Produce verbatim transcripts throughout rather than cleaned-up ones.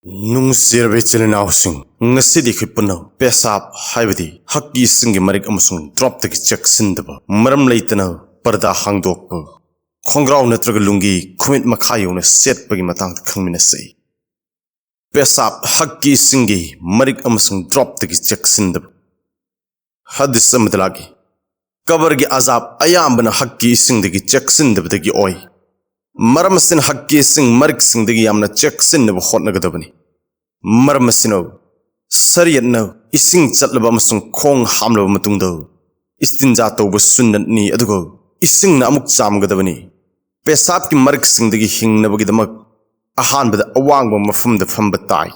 ꯅꯨꯡꯁꯤꯔꯕ ꯏꯆꯤꯜ ꯏꯅꯥꯎꯁꯤꯡ, ꯉꯁꯤꯗꯤ ꯑꯩꯈꯣꯏ ꯄꯨꯟꯅ ꯄꯦꯁꯥꯞ ꯍꯥꯏꯕꯗꯤ ꯍꯛꯀꯤ ꯏꯁꯤꯡꯒꯤ ꯃꯔꯤꯛ ꯑꯃꯁꯨꯡ ꯗ꯭ꯔꯣꯞꯇꯒꯤ ꯆꯦꯛꯁꯤꯟꯗꯕ, ꯃꯔꯝ ꯂꯩꯇꯅ ꯄꯔꯗꯥ ꯍꯥꯡꯗꯣꯛꯄ, ꯈꯣꯡꯒ꯭ꯔꯥꯎ ꯅꯠꯇ꯭ꯔꯒ ꯂꯨꯡꯒꯤ ꯈꯨꯃꯤꯠ ꯃꯈꯥ ꯌꯧꯅ ꯁꯦꯠꯄꯒꯤ ꯃꯇꯥꯡꯗ ꯈꯪꯃꯤꯟꯅꯁꯤ꯫ ꯄꯦꯁꯥꯞ ꯍꯛꯀꯤ ꯏꯁꯤꯡꯒꯤ ꯃꯔꯤꯛ ꯑꯃꯁꯨꯡ ꯗ꯭ꯔꯣꯞꯇꯒꯤ ꯆꯦꯛꯁꯤꯟꯗꯕ꯫ ꯍꯗꯤꯁ ꯑꯃꯗ ꯂꯥꯛꯏ, ꯀꯕꯔꯒꯤ ꯑꯖꯥꯕ ꯑꯌꯥꯝꯕꯅ ꯍꯛꯀꯤ ꯏꯁꯤꯡꯗꯒꯤ ꯆꯦꯛꯁꯤꯟꯗꯕꯗꯒꯤ ꯑꯣꯏ꯫ ꯃꯔꯝ ꯑꯁꯤꯅ ꯍꯛꯀꯤ ꯏꯁꯤꯡ ꯃꯔꯤꯛꯁꯤꯡꯗꯒꯤ ꯌꯥꯝꯅ ꯆꯦꯛꯁꯤꯟꯅꯕ ꯍꯣꯠꯅꯒꯗꯕꯅꯤ꯫ ꯃꯔꯝ ꯑꯁꯤꯅ ꯁꯔꯤꯌꯠꯅ ꯏꯁꯤꯡ ꯆꯠꯂꯕ ꯑꯃꯁꯨꯡ ꯈꯣꯡ ꯍꯥꯝꯂꯕ ꯃꯇꯨꯡꯗ ꯏꯁꯇꯤꯟꯖꯥ ꯇꯧꯕ ꯁꯨꯟꯅꯠꯅꯤ, ꯑꯗꯨꯒ ꯏꯁꯤꯡꯅ ꯑꯃꯨꯛ ꯆꯥꯝꯒꯗꯕꯅꯤ꯫ ꯄꯦꯁꯥꯞꯀꯤ ꯃꯔꯤꯛꯁꯤꯡꯗꯒꯤ ꯍꯤꯡꯅꯕꯒꯤꯗꯃꯛ ꯑꯍꯥꯟꯕꯗ ꯑꯋꯥꯡꯕ ꯃꯐꯝꯗ ꯐꯝꯕ ꯇꯥꯏ꯫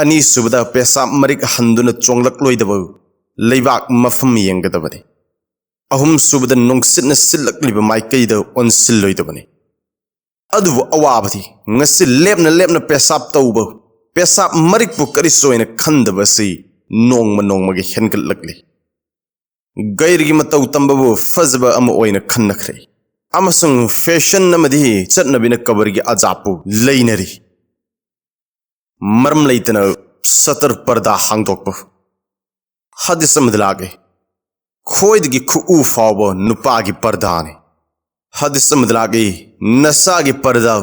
ꯑꯅꯤꯁꯨꯕꯗ, ꯄꯦꯁꯥꯞ ꯃꯔꯤꯛ ꯍꯟꯗꯨꯅ ꯆꯣꯡꯂꯛꯂꯣꯏꯗꯕ ꯂꯩꯕꯥꯛ ꯃꯐꯝ ꯌꯦꯡꯒꯗꯕꯅꯤ꯫ ꯑꯍꯨꯝꯁꯨꯕꯗ, ꯅꯨꯡꯁꯤꯠꯅ ꯁꯤꯠꯂꯛꯂꯤꯕ ꯃꯥꯏꯀꯩꯗ ꯑꯣꯟꯁꯤꯜꯂꯣꯏꯗꯕꯅꯤ꯫ ꯑꯗꯨꯕꯨ ꯑꯋꯥꯕꯗꯤ, ꯉꯁꯤ ꯂꯦꯞꯅ ꯂꯦꯞꯅ ꯄꯦꯁꯥꯞ ꯇꯧꯕ, ꯄꯦꯁꯥꯞ ꯃꯔꯤꯛꯄꯨ ꯀꯔꯤꯁꯨ ꯑꯣꯏꯅ ꯈꯟꯗꯕ ꯑꯁꯤ ꯅꯣꯡꯃ ꯅꯣꯡꯃꯒꯤ ꯍꯦꯟꯒꯠꯂꯛꯂꯤ꯫ ꯒꯩꯔꯒꯤ ꯃꯇꯧ ꯇꯝꯕꯕꯨ ꯐꯖꯕ ꯑꯃ ꯑꯣꯏꯅ ꯈꯟꯅꯈ꯭ꯔꯦ, ꯑꯃꯁꯨꯡ ꯐꯦꯁꯟ ꯑꯃꯗꯤ ꯆꯠꯅꯕꯤꯅ ꯀꯕꯔꯒꯤ ꯑꯖꯥꯕꯄꯨ ꯂꯩꯅꯔꯤ꯫ ꯃꯔꯝ ꯂꯩꯇꯅ ꯁꯇꯔ, ꯄꯔꯗꯥ ꯍꯥꯡꯗꯣꯛꯄ꯫ ꯍꯗꯤꯁ ꯑꯃꯗ ꯂꯥꯛꯏ, ꯈ꯭ꯋꯥꯏꯗꯒꯤ ꯈꯨꯎ ꯐꯥꯎꯕ ꯅꯨꯄꯥꯒꯤ ꯄꯔꯗꯥꯅꯤ꯫ ꯍꯗꯤꯁ ꯑꯃꯗ ꯂꯥꯛꯏ, ꯅꯁꯥꯒꯤ ꯄꯔꯗꯥ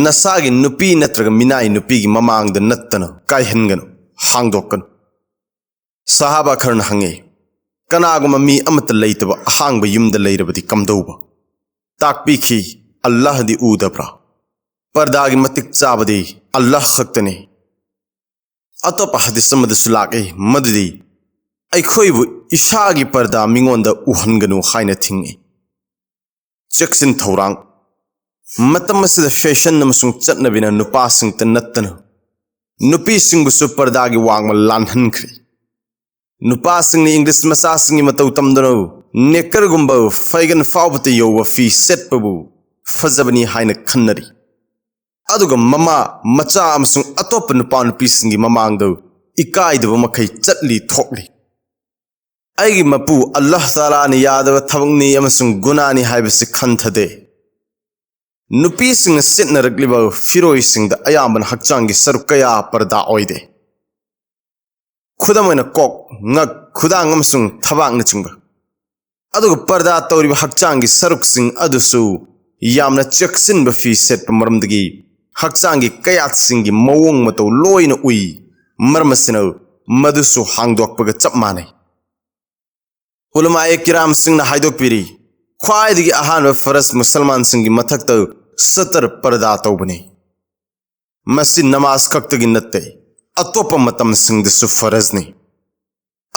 ꯅꯁꯥꯒꯤ ꯅꯨꯄꯤ ꯅꯠꯇ꯭ꯔꯒ ꯃꯤꯅꯥꯏ ꯅꯨꯄꯤꯒꯤ ꯃꯃꯥꯡꯗ ꯅꯠꯇꯅ ꯀꯥꯏꯍꯟꯒꯅꯨ, ꯍꯥꯡꯗꯣꯛꯀꯅꯨ꯫ ꯁꯍꯥꯕꯥ ꯈꯔꯅ ꯍꯪꯉꯤ, ꯀꯅꯥꯒꯨꯝꯕ ꯃꯤ ꯑꯃꯠꯇ ꯂꯩꯇꯕ ꯑꯍꯥꯡꯕ ꯌꯨꯝꯗ ꯂꯩꯔꯕꯗꯤ ꯀꯝꯗꯧꯕ? ꯇꯥꯛꯄꯤꯈꯤ, ꯑꯜꯂꯥꯍꯗꯤ ꯎꯗꯕ꯭ꯔꯥ? ꯄꯔꯗꯥꯒꯤ ꯃꯇꯤꯛ ꯆꯥꯕꯗꯤ ꯑꯜꯂꯥꯍ ꯈꯛꯇꯅꯤ꯫ ꯑꯇꯣꯞꯄ ꯍꯗꯤꯁ ꯑꯃꯗꯁꯨ ꯂꯥꯛꯏ, ꯃꯗꯨꯗꯤ ꯑꯩꯈꯣꯏꯕꯨ ꯏꯁꯥꯒꯤ ꯄꯔꯗꯥ ꯃꯤꯉꯣꯟꯗ ꯎꯍꯟꯒꯅꯨ ꯍꯥꯏꯅ ꯊꯤꯡꯏ꯫ ꯆꯦꯛꯁꯤꯟ ꯊꯧꯔꯥꯡ꯫ ꯃꯇꯝ ꯑꯁꯤꯗ ꯐꯦꯁꯟ ꯑꯃꯁꯨꯡ ꯆꯠꯅꯕꯤꯅ ꯅꯨꯄꯥꯁꯤꯡꯇ ꯅꯠꯇꯅ ꯅꯨꯄꯤꯁꯤꯡꯕꯨꯁꯨ ꯄꯔꯗꯥꯒꯤ ꯋꯥꯡꯃ ꯂꯥꯟꯍꯟꯈ꯭ꯔꯦ꯫ ꯅꯨꯄꯥꯁꯤꯡꯅ ꯏꯪꯂꯤꯁ ꯃꯆꯥꯁꯤꯡꯒꯤ ꯃꯇꯧ ꯇꯝꯗꯨꯅ ꯅꯦꯀꯔꯒꯨꯝꯕ ꯐꯩꯒꯟ ꯐꯥꯎꯕꯇ ꯌꯧꯕ ꯐꯤ ꯁꯦꯠꯄꯕꯨ ꯐꯖꯕꯅꯤ ꯍꯥꯏꯅ ꯈꯟꯅꯔꯤ꯫ ꯑꯗꯨꯒ ꯃꯃꯥ, ꯃꯆꯥ ꯑꯃꯁꯨꯡ ꯑꯇꯣꯞꯄ ꯅꯨꯄꯥ ꯅꯨꯄꯤꯁꯤꯡꯒꯤ ꯃꯃꯥꯡꯗ ꯏꯀꯥꯏꯗꯕ ꯃꯈꯩ ꯆꯠꯂꯤ ꯊꯣꯛꯂꯤ꯫ ꯑꯩꯒꯤ ꯃꯄꯨ ꯑꯜꯂꯥꯍ ꯇꯥꯂꯥꯅ ꯌꯥꯗꯕ ꯊꯕꯛꯅꯤ ꯑꯃꯁꯨꯡ ꯒꯨꯅꯥꯅꯤ ꯍꯥꯏꯕꯁꯤ ꯈꯟꯊꯗꯦ꯫ ꯅꯨꯄꯤꯁꯤꯡꯅ ꯁꯤꯖꯤꯟꯅꯔꯛꯂꯤꯕ ꯐꯤꯔꯣꯏꯁꯤꯡꯗ ꯑꯌꯥꯝꯕꯅ ꯍꯛꯆꯥꯡꯒꯤ ꯁꯔꯨꯛ ꯀꯌꯥ ꯄꯔꯗꯥ ꯑꯣꯏꯗꯦ꯫ ꯈꯨꯗꯝ ꯑꯣꯏꯅ ꯀꯣꯛ, ꯉꯛ, ꯈꯨꯗꯥꯡ ꯑꯃꯁꯨꯡ ꯊꯕꯥꯛꯅꯆꯤꯡꯕ꯫ ꯑꯗꯨꯒ ꯄꯔꯗꯥ ꯇꯧꯔꯤꯕ ꯍꯛꯆꯥꯡꯒꯤ ꯁꯔꯨꯛꯁꯤꯡ ꯑꯗꯨꯁꯨ ꯌꯥꯝꯅ ꯆꯦꯛꯁꯤꯟꯕ ꯐꯤ ꯁꯦꯠꯄ ꯃꯔꯝꯗꯒꯤ ꯍꯛꯆꯥꯡꯒꯤ ꯀꯌꯥꯠꯁꯤꯡꯒꯤ ꯃꯑꯣꯡ ꯃꯇꯧ ꯂꯣꯏꯅ ꯎꯏ꯫ ꯃꯔꯝ ꯑꯁꯤꯅ ꯃꯗꯨꯁꯨ ꯍꯥꯡꯗꯣꯛꯄꯒ ꯆꯞ ꯃꯥꯟꯅꯩ꯫ ꯎꯂꯃꯥꯑꯦ ꯀꯤꯔꯥꯝꯁꯤꯡꯅ ꯍꯥꯏꯗꯣꯛꯄꯤꯔꯤ, ꯈ꯭ꯋꯥꯏꯗꯒꯤ ꯑꯍꯥꯟꯕ ꯐꯔꯖ ꯃꯨꯁꯜꯃꯥꯟꯁꯤꯡꯒꯤ ꯃꯊꯛꯇ ꯁꯇꯔ, ꯄꯔꯗꯥ, ꯇꯧꯕꯅꯤ꯫ ꯃꯁꯤ ꯅꯃꯥꯖ ꯈꯛꯇꯒꯤ ꯅꯠꯇꯦ, ꯑꯇꯣꯞꯄ ꯃꯇꯝꯁꯤꯡꯗꯁꯨ ꯐꯔꯖꯅꯤ꯫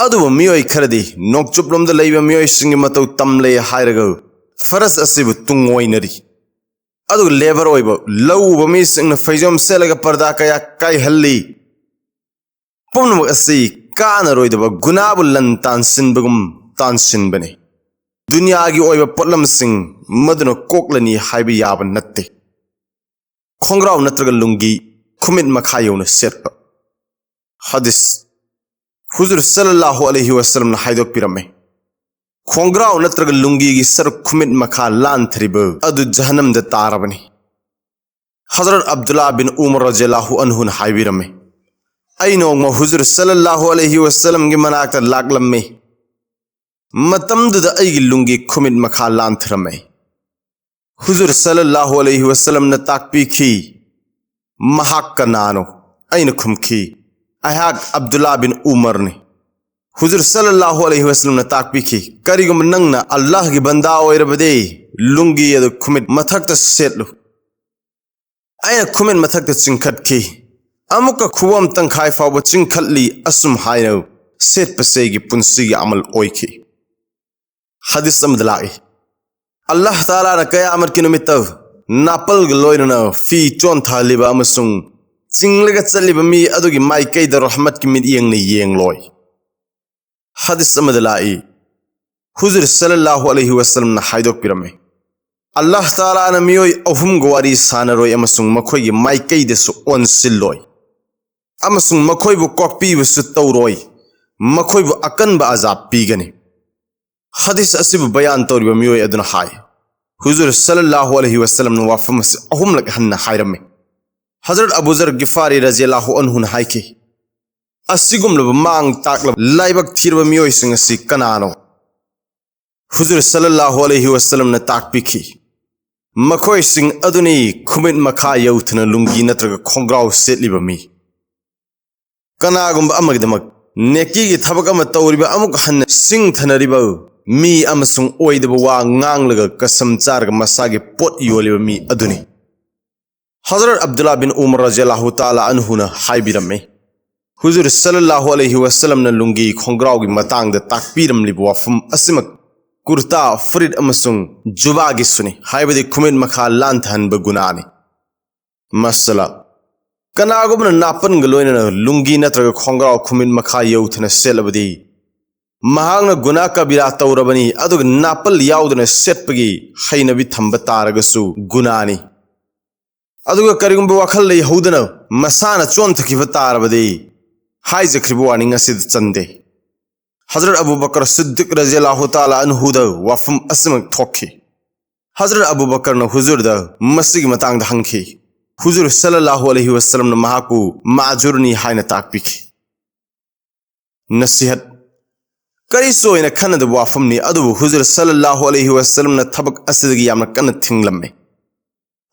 ꯑꯗꯨꯕꯨ ꯃꯤꯑꯣꯏ ꯈꯔꯗꯤ ꯅꯣꯡꯆꯨꯞꯂꯣꯝꯗ ꯂꯩꯕ ꯃꯤꯑꯣꯏꯁꯤꯡꯒꯤ ꯃꯇꯧ ꯇꯝꯂꯦ ꯍꯥꯏꯔꯒ ꯐꯔꯖ ꯑꯁꯤꯕꯨ ꯇꯨꯡꯑꯣꯏꯅꯔꯤ꯫ ꯑꯗꯨꯒ ꯂꯦꯕꯔ ꯑꯣꯏꯕ, ꯂꯧ ꯎꯕ ꯃꯤꯁꯤꯡꯅ ꯐꯩꯖꯣꯝ ꯁꯦꯠꯂꯒ ꯄꯔꯗꯥ ꯀꯌꯥ ꯀꯥꯏꯍꯜꯂꯤ꯫ ꯄꯨꯝꯅꯃꯛ ꯑꯁꯤ ꯀꯥꯟꯅꯔꯣꯏꯗꯕ ꯒꯨꯅꯥꯕꯨ ꯂꯟ ꯇꯥꯟꯁꯤꯟꯕꯒꯨꯝ ꯇꯥꯟꯁꯤꯟꯕꯅꯤ꯫ ꯗꯨꯅꯤꯌꯥꯒꯤ ꯑꯣꯏꯕ ꯄꯣꯠꯂꯝꯁꯤꯡ ꯃꯗꯨꯅ ꯀꯣꯛꯂꯅꯤ ꯍꯥꯏꯕ ꯌꯥꯕ ꯅꯠꯇꯦ꯫ ꯈꯣꯡꯒ꯭ꯔꯥꯎ ꯅꯠꯇ꯭ꯔꯒ ꯂꯨꯡꯒꯤ ꯈꯨꯃꯤꯠ ꯃꯈꯥ ꯌꯧꯅ ꯁꯦꯠꯄ꯫ ꯍꯗꯤꯁ, ꯍꯨꯖꯨꯔ ꯁꯜꯂꯜꯂꯥꯍꯨ ꯑꯂꯩꯍꯤ ꯋꯁꯜꯂꯝꯅ ꯍꯥꯏꯗꯣꯛꯄꯤꯔꯝꯃꯤ, ꯈꯣꯡꯒ꯭ꯔꯥꯎ ꯅꯠꯇ꯭ꯔꯒ ꯂꯨꯡꯒꯤꯒꯤ ꯁꯔꯨꯛ ꯈꯨꯃꯤꯠ ꯃꯈꯥ ꯂꯥꯟꯊꯔꯤꯕ ꯑꯗꯨ ꯖꯍꯟꯅꯝꯗ ꯇꯥꯔꯕꯅꯤ꯫ ꯍꯖꯔꯠ ꯑꯕꯗꯨꯜꯂꯥ ꯕꯤꯟ ꯎꯃꯔ ꯔꯖꯤꯌꯜꯂꯥꯍꯨ ꯑꯟꯍꯨꯅ ꯍꯥꯏꯕꯤꯔꯝꯃꯤ, ꯑꯩ ꯅꯣꯡꯃ ꯍꯨꯖꯨꯔ ꯁꯜꯂꯜꯂꯥꯍꯨ ꯑꯂꯩꯍꯤ ꯋꯁꯜꯂꯝꯒꯤ ꯃꯅꯥꯛꯇ ꯂꯥꯛꯂꯝꯃꯤ꯫ ꯃꯇꯝꯗꯨꯗ ꯑꯩꯒꯤ ꯂꯨꯡꯒꯤ ꯈꯨꯃꯤꯠ ꯃꯈꯥ ꯂꯥꯟꯊꯔꯝꯃꯤ꯫ ꯍꯨꯖꯨꯔ ꯁꯜꯂꯜꯂꯥꯍꯨ ꯑꯂꯩꯍꯤ ꯋꯁꯜꯂꯝꯅ ꯇꯥꯛꯄꯤꯈꯤ, "ꯃꯍꯥꯛ ꯀꯅꯥꯅꯣ?" ꯑꯩꯅ ꯈꯨꯝꯈꯤ, "ꯑꯩꯍꯥꯛ ꯑꯕꯗꯨꯜꯂꯥ ꯕꯤꯟ ꯎꯃꯔꯅꯤ꯫" ꯍꯨꯖꯨꯔ ꯁꯜꯂꯜꯂꯥꯍꯨ ꯑꯂꯩꯍꯤ ꯋꯁꯜꯂꯝꯅ ꯇꯥꯛꯄꯤꯈꯤ, "ꯀꯔꯤꯒꯨꯝꯕ ꯅꯪꯅ ꯑꯜꯂꯥꯍꯒꯤ ꯕꯟꯗꯥ ꯑꯣꯏꯔꯕꯗꯤ, ꯂꯨꯡꯒꯤ ꯑꯗꯨ ꯈꯨꯃꯤꯠ ꯃꯊꯛꯇ ꯁꯦꯠꯂꯨ꯫" ꯑꯩꯅ ꯈꯨꯃꯤꯠ ꯃꯊꯛꯇ ꯆꯤꯡꯈꯠꯈꯤ꯫ ꯑꯃꯨꯛꯀ ꯈꯨꯕꯣꯝ ꯇꯪꯈꯥꯏ ꯐꯥꯎꯕ ꯆꯤꯡꯈꯠꯂꯤ꯫ ꯑꯁꯨꯝ ꯍꯥꯏꯅ ꯁꯦꯠꯄꯁꯦ ꯑꯩꯒꯤ ꯄꯨꯟꯁꯤꯒꯤ ꯑꯃꯜ ꯑꯣꯏꯈꯤ꯫ ꯍꯗꯤꯁ ꯑꯃꯗ ꯂꯥꯛꯏ, ꯑꯜꯂꯥꯍ ꯇꯥꯂꯥꯅ ꯀꯌꯥꯃꯠꯀꯤ ꯅꯨꯃꯤꯠꯇ ꯅꯥꯄꯜꯒ ꯂꯣꯏꯅꯅ ꯐꯤ ꯆꯣꯟꯊꯍꯜꯂꯤꯕ ꯑꯃꯁꯨꯡ ꯆꯤꯡꯂꯒ ꯆꯠꯂꯤꯕ ꯃꯤ ꯑꯗꯨꯒꯤ ꯃꯥꯏꯀꯩꯗ ꯔꯍꯃꯠꯀꯤ ꯃꯤꯠꯌꯦꯡꯅ ꯌꯦꯡꯂꯣꯏ꯫ ꯍꯗꯤꯁ ꯑꯃꯗ ꯂꯥꯛꯏ, ꯍꯨꯖꯨꯔ ꯁꯜꯂꯜꯂꯥꯍꯨ ꯑꯂꯩꯍꯤ ꯋꯁꯜꯂꯝꯅ ꯍꯥꯏꯗꯣꯛꯄꯤꯔꯝꯃꯤ, ꯑꯜꯂꯥꯍ ꯇꯥꯂꯥꯅ ꯃꯤꯑꯣꯏ ꯑꯍꯨꯝꯒ ꯋꯥꯔꯤ ꯁꯥꯟꯅꯔꯣꯏ ꯑꯃꯁꯨꯡ ꯃꯈꯣꯏꯒꯤ ꯃꯥꯏꯀꯩꯗꯁꯨ ꯑꯣꯟꯁꯤꯜꯂꯣꯏ, ꯑꯃꯁꯨꯡ ꯃꯈꯣꯏꯕꯨ ꯀꯣꯛꯄꯤꯕꯁꯨ ꯇꯧꯔꯣꯏ, ꯃꯈꯣꯏꯕꯨ ꯑꯀꯟꯕ ꯑꯖꯥꯕ ꯄꯤꯒꯅꯤ꯫ ꯍꯗꯤꯁ ꯑꯁꯤꯕꯨ ꯕꯌꯥꯟ ꯇꯧꯔꯤꯕ ꯃꯤꯑꯣꯏ ꯑꯗꯨꯅ ꯍꯥꯏ, ꯍꯨꯖꯨꯔ ꯁꯜꯂꯜꯂꯥꯍꯨ ꯑꯂꯩꯍꯤ ꯋꯥꯁꯜꯂꯝꯅ ꯋꯥꯐꯝ ꯑꯁꯤ ꯑꯍꯨꯝꯂꯛ ꯍꯟꯅ ꯍꯥꯏꯔꯝꯃꯤ꯫ ꯍꯖꯔꯠ ꯑꯕꯨ ꯖꯔ ꯒꯤꯐꯥꯔꯤ ꯔꯖꯤꯌꯜꯂꯥꯍꯨ ꯑꯟꯍꯨꯅ ꯍꯥꯏꯈꯤ, "ꯑꯁꯤꯒꯨꯝꯂꯕ ꯃꯥꯡ ꯇꯥꯛꯂꯕ ꯂꯥꯏꯕꯛ ꯊꯤꯔꯕ ꯃꯤꯑꯣꯏꯁꯤꯡ ꯑꯁꯤ ꯀꯅꯥꯅꯣ?" ꯍꯨꯖꯨꯔ ꯁꯜꯂꯜꯂꯥꯍꯨ ꯑꯂꯩꯍꯤ ꯋꯥꯁꯜꯂꯝꯅ ꯇꯥꯛꯄꯤꯈꯤ, "ꯃꯈꯣꯏꯁꯤꯡ ꯑꯗꯨꯅꯤ ꯈꯨꯃꯤꯠ ꯃꯈꯥ ꯌꯧꯊꯅ ꯂꯨꯡꯒꯤ ꯅꯠꯇ꯭ꯔꯒ ꯈꯣꯡꯒ꯭ꯔꯥꯎ ꯁꯦꯠꯂꯤꯕ ꯃꯤ꯫ ꯀꯅꯥꯒꯨꯝꯕ ꯑꯃꯒꯤꯗꯃꯛ ꯅꯦꯀꯤꯒꯤ ꯊꯕꯛ ꯑꯃ ꯇꯧꯔꯤꯕ, ꯑꯃꯨꯛ ꯍꯟꯅ ꯁꯤꯡꯊꯅꯔꯤꯕ ꯃꯤ ꯑꯃꯁꯨꯡ ꯑꯣꯏꯗꯕ ꯋꯥ ꯉꯥꯡꯂꯒ ꯀꯁꯝ ꯆꯥꯔꯒ ꯃꯁꯥꯒꯤ ꯄꯣꯠ ꯌꯣꯜꯂꯤꯕ ꯃꯤ ꯑꯗꯨꯅꯤ꯫" ꯍꯖꯔꯠ ꯑꯕꯗꯨꯜꯂꯥ ꯕꯤꯟ ꯎꯃꯔ ꯔꯖꯤꯌꯜꯂꯥꯍꯨ ꯇꯥꯂꯥ ꯑꯟꯍꯨꯅ ꯍꯥꯏꯕꯤꯔꯝꯃꯤ, ꯍꯨꯖꯨꯔ ꯁꯜꯂꯜꯂꯥꯍꯨ ꯑꯂꯩꯍꯤ ꯋꯥꯁꯜꯂꯝꯅ ꯂꯨꯡꯒꯤ ꯈꯣꯡꯒ꯭ꯔꯥꯎꯒꯤ ꯃꯇꯥꯡꯗ ꯇꯥꯛꯄꯤꯔꯝꯂꯤꯕ ꯋꯥꯐꯝ ꯑꯁꯤꯃꯛ ꯀꯨꯔꯇꯥ, ꯐꯨꯔꯤꯠ ꯑꯃꯁꯨꯡ ꯖꯨꯕꯥꯒꯤꯁꯨꯅꯤ, ꯍꯥꯏꯕꯗꯤ ꯈꯨꯃꯤꯠ ꯃꯈꯥ ꯂꯥꯟꯊꯍꯟꯕ ꯒꯨꯅꯥꯅꯤ꯫ ꯃꯁꯂꯥ, ꯀꯅꯥꯒꯨꯝꯕꯅ ꯅꯥꯄꯟꯒ ꯂꯣꯏꯅꯅ ꯂꯨꯡꯒꯤ ꯅꯠꯇ꯭ꯔꯒ ꯈꯣꯡꯒ꯭ꯔꯥꯎ ꯈꯨꯃꯤꯠ ꯃꯈꯥ ꯌꯧꯊꯅ ꯁꯦꯠꯂꯕꯗꯤ, ꯃꯍꯥꯛꯅ ꯒꯨꯅꯥ ꯀꯕꯤꯔꯥ ꯇꯧꯔꯕꯅꯤ, ꯑꯗꯨꯒ ꯅꯥꯄꯜ ꯌꯥꯎꯗꯅ ꯁꯦꯠꯄꯒꯤ ꯍꯩꯅꯕꯤ ꯊꯝꯕ ꯇꯥꯔꯒꯁꯨ ꯒꯨꯅꯥꯅꯤ꯫ ꯑꯗꯨꯒ ꯀꯔꯤꯒꯨꯝꯕ ꯋꯥꯈꯜ ꯂꯩꯍꯧꯗꯅ ꯃꯁꯥꯅ ꯆꯣꯟꯊꯈꯤꯕ ꯇꯥꯔꯕꯗꯤ, ꯍꯥꯏꯖꯈ꯭ꯔꯤꯕ ꯋꯥꯔꯅꯤꯡ ꯑꯁꯤꯗ ꯆꯟꯗꯦ꯫ ꯍꯖꯔꯠ ꯑꯕꯨ ꯕꯀꯔ ꯁꯤꯗꯤꯛ ꯔꯖꯤꯌꯜꯂꯥꯍꯨ ꯇꯥꯂꯥ ꯑꯟꯍꯨꯗ ꯋꯥꯐꯝ ꯑꯁꯤꯃꯛ ꯊꯣꯛꯈꯤ꯫ ꯍꯖꯔꯠ ꯑꯕꯨ ꯕꯀꯔꯅ ꯍꯨꯖꯨꯔꯗ ꯃꯁꯤꯒꯤ ꯃꯇꯥꯡꯗ ꯍꯪꯈꯤ꯫ ꯍꯨꯖꯨꯔ ꯁꯜꯂꯜꯂꯥꯍꯨ ꯑꯂꯩꯍꯤ ꯋꯥꯁꯜꯂꯝꯅ ꯃꯍꯥꯛꯄꯨ ꯃꯥꯖꯨꯔꯅꯤ ꯍꯥꯏꯅ ꯇꯥꯛꯄꯤꯈꯤ꯫ ꯅꯁꯤꯍꯠ, ꯀꯔꯤꯁꯨ ꯑꯣꯏꯅ ꯈꯟꯅꯗꯕ ꯋꯥꯐꯝꯅꯤ, ꯑꯗꯨꯕꯨ ꯍꯨꯖꯨꯔ ꯁꯜꯂꯜꯂꯥꯍꯨ ꯑꯂꯩꯍꯤ ꯋꯥꯁꯜꯂꯝꯅ ꯊꯕꯛ ꯑꯁꯤꯗꯒꯤ ꯌꯥꯝꯅ ꯀꯟꯅ ꯊꯤꯡꯂꯝꯃꯤ꯫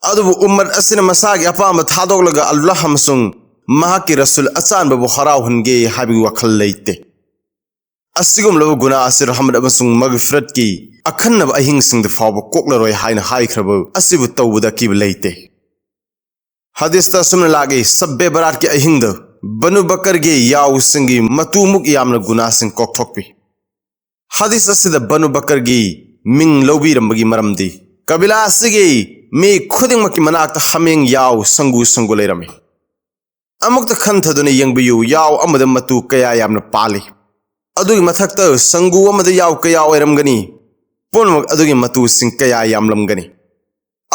ꯑꯗꯨꯕꯨ ꯎꯝꯃꯠ ꯑꯁꯤꯅ ꯃꯁꯥꯒꯤ ꯑꯄꯥꯝꯕ ꯊꯥꯗꯣꯛꯂꯒ ꯑꯜꯂꯥꯍ ꯑꯃꯁꯨꯡ ꯃꯍꯥꯛꯀꯤ ꯔꯁꯨꯜ ꯑꯆꯥꯟꯕꯕꯨ ꯍꯔꯥꯎꯍꯟꯒꯦ ꯍꯥꯏꯕꯒꯤ ꯋꯥꯈꯜ ꯂꯩꯇꯦ꯫ ꯑꯁꯤꯒꯨꯝꯂꯕ ꯒꯨꯅꯥ ꯑꯁꯤ ꯔꯍꯃꯠ ꯑꯃꯁꯨꯡ ꯃꯒꯐꯤꯔꯠꯀꯤ ꯑꯈꯟꯅꯕ ꯑꯍꯤꯡꯁꯤꯡꯗ ꯐꯥꯎꯕ ꯀꯣꯛꯂꯔꯣꯏ ꯍꯥꯏꯅ ꯍꯥꯏꯈ꯭ꯔꯕ ꯑꯁꯤꯕꯨ ꯇꯧꯕꯗ ꯑꯀꯤꯕ ꯂꯩꯇꯦ꯫ ꯍꯗꯤꯁꯇ ꯑꯁꯨꯝꯅ ꯂꯥꯛꯏ, ꯁꯕꯕꯦ ꯕꯔꯥꯠꯀꯤ ꯑꯍꯤꯡꯗ ꯕꯅꯨ ꯕꯀꯔꯒꯤ ꯌꯥꯎꯁꯤꯡꯒꯤ ꯃꯇꯨꯃꯨꯛ ꯌꯥꯝꯅ ꯒꯨꯅꯥꯁꯤꯡ ꯀꯣꯛꯊꯣꯛꯄꯤ꯫ ꯍꯗꯤꯁ ꯑꯁꯤꯗ ꯕꯅꯨ ꯕꯀꯔꯒꯤ ꯃꯤꯡ ꯂꯧꯕꯤꯔꯝꯕꯒꯤ ꯃꯔꯝꯗꯤ, ꯀꯕꯤꯂꯥ ꯑꯁꯤꯒꯤ ꯃꯤ ꯈꯨꯗꯤꯡꯃꯛꯀꯤ ꯃꯅꯥꯛꯇ ꯍꯥꯃꯦꯡ ꯌꯥꯎ ꯁꯪꯒꯨ ꯁꯪꯒꯨ ꯂꯩꯔꯝꯃꯤ꯫ ꯑꯃꯨꯛꯇ ꯈꯟꯊꯗꯨꯅ ꯌꯦꯡꯕꯤꯌꯨ, ꯌꯥꯎ ꯑꯃꯗ ꯃꯇꯨ ꯀꯌꯥ ꯌꯥꯝꯅ ꯄꯥꯜꯂꯤ꯫ ꯑꯗꯨꯒꯤ ꯃꯊꯛꯇ ꯁꯪꯒꯨ ꯑꯃꯗ ꯌꯥꯎ ꯀꯌꯥ ꯑꯣꯏꯔꯝꯒꯅꯤ? ꯄꯨꯝꯅꯃꯛ ꯑꯗꯨꯒꯤ ꯃꯇꯨꯁꯤꯡ ꯀꯌꯥ ꯌꯥꯝꯂꯝꯒꯅꯤ?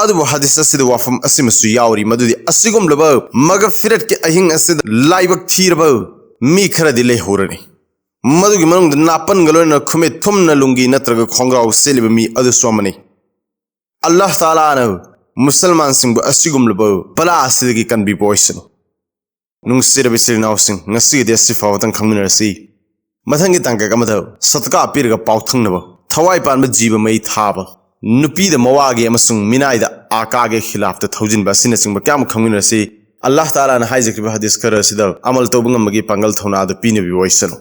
ꯑꯗꯨꯕꯨ ꯍꯗꯤꯁ ꯑꯁꯤꯗ ꯋꯥꯐꯝ ꯑꯁꯤꯃꯁꯨ ꯌꯥꯎꯔꯤ, ꯃꯗꯨꯗꯤ ꯑꯁꯤꯒꯨꯝꯂꯕ ꯃꯒꯐꯤꯔꯠꯀꯤ ꯑꯍꯤꯡ ꯑꯁꯤꯗ ꯂꯥꯏꯕꯛ ꯊꯤꯔꯕ ꯃꯤ ꯈꯔꯗꯤ ꯂꯩꯍꯧꯔꯅꯤ꯫ ꯃꯗꯨꯒꯤ ꯃꯅꯨꯡꯗ ꯅꯥꯄꯟꯒ ꯂꯣꯏꯅꯅ ꯈꯨꯃꯤꯠ ꯊꯨꯝꯅ ꯂꯨꯡꯒꯤ ꯅꯠꯇ꯭ꯔꯒ ꯈꯣꯡꯒ꯭ꯔꯥꯎ ꯁꯦꯠꯂꯤꯕ ꯃꯤ ꯑꯗꯨꯁꯨ ꯑꯃꯅꯤ꯫ ꯑꯜꯂꯥꯍ ꯇꯥꯂꯥꯅ ꯃꯨꯁꯜꯃꯥꯟꯁꯤꯡꯕꯨ ꯑꯁꯤꯒꯨꯝꯂꯕ ꯕꯂꯥ ꯑꯁꯤꯗꯒꯤ ꯀꯟꯕꯤꯕ ꯑꯣꯏꯁꯅꯨ꯫ ꯅꯨꯡꯁꯤꯔꯕ ꯏꯆꯤꯜ ꯏꯅꯥꯎꯁꯤꯡ, ꯉꯁꯤꯒꯤꯗꯤ ꯑꯁꯤ ꯐꯥꯎꯕꯗꯪ ꯈꯪꯃꯤꯟꯅꯔꯁꯤ꯫ ꯃꯊꯪꯒꯤ ꯇꯥꯡꯀꯛ ꯑꯃꯗ ꯁꯗꯀꯥ ꯄꯤꯔꯒ ꯄꯥꯎꯊꯪꯅꯕ, ꯊꯋꯥꯏ ꯄꯥꯟꯕ ꯖꯤꯕ ꯃꯩ ꯊꯥꯕ, ꯅꯨꯄꯤꯗ ꯃꯋꯥꯒꯤ ꯑꯃꯁꯨꯡ ꯃꯤꯅꯥꯏꯗ ꯑꯥꯀꯥꯒꯤ ꯈꯤꯂꯥꯐꯇ ꯊꯧꯖꯤꯟꯕ ꯑꯁꯤꯅꯆꯤꯡꯕ ꯀꯌꯥ ꯑꯃ ꯈꯪꯃꯤꯟꯅꯔꯁꯤ꯫ ꯑꯜꯂꯥꯍ ꯇꯥꯂꯥꯅ ꯍꯥꯏꯖꯈꯤꯕ ꯍꯗꯤꯁ ꯈꯔ ꯑꯁꯤꯗ ꯑꯃꯜ ꯇꯧꯕ ꯉꯝꯕꯒꯤ ꯄꯥꯡꯒꯜ ꯊꯧꯅꯥꯗꯨ ꯄꯤꯅꯕꯤꯕ ꯑꯣꯏꯁꯅꯨ꯫